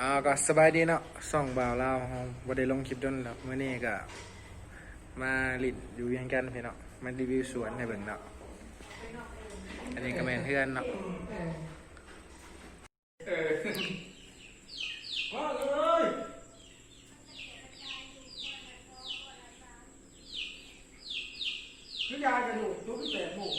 ອ່າ ກໍສະບາຍດີເນາະ ຊ່ອງບ່າວລາວເຮົາບໍ່ໄດ້ລົງຄລິບດົນແລ້ວ. ມື້ນີ້ກໍມາຫຼິ້ນຢູ່ວຽງຈັນພີ່ເນາະ ມາຣີວິວສວນໃຫ້ເບິ່ງເນາະ. ອັນນີ້ກໍແມ່ນເຮືອນເນາະ. ຄືຢາຍກະດູດ ຕຸກແປດໂມງ.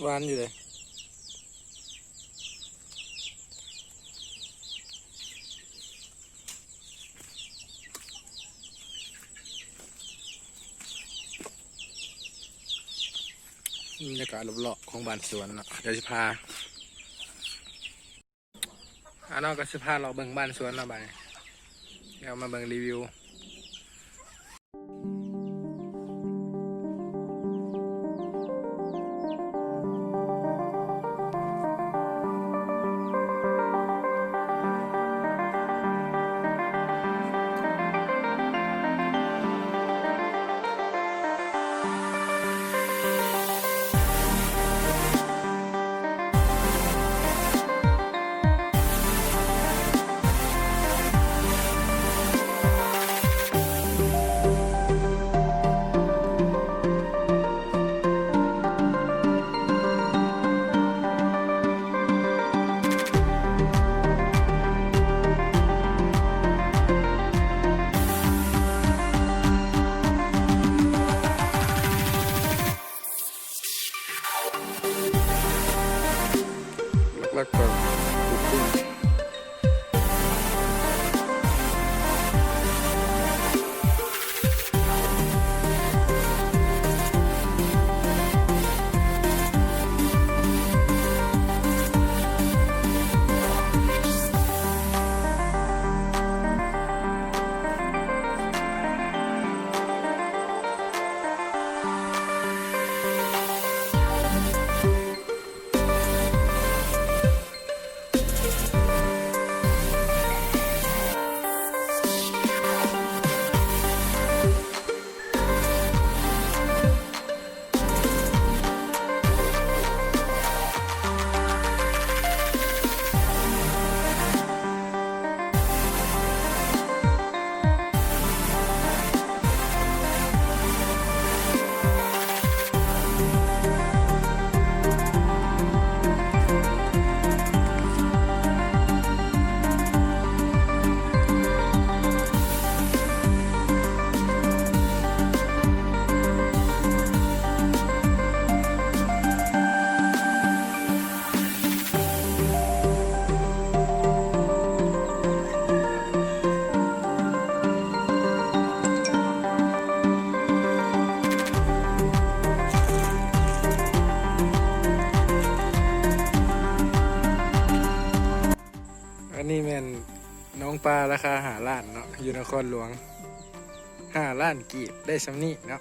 ຫວານຢູ່ເດ້. ບັນຍາກາດລອບໆຂອງບ້ານສວນເນາະ ດຽວຊິພາ ອ່າ ເນາະ ກໍຊິພາເລາະເບິ່ງບ້ານສວນເນາະ ບາດນີ້ ດຽວມາເບິ່ງຣີວິວ. ຫຼັກໆກໍ ອັນນີ້ແມ່ນໜອງປາລາຄາຫ້າລ້ານເນາະ ຢູ່ນະຄອນຫຼວງ. ຫ້າລ້ານກີບໄດ້ສ່ຳນີ້ເນາະ.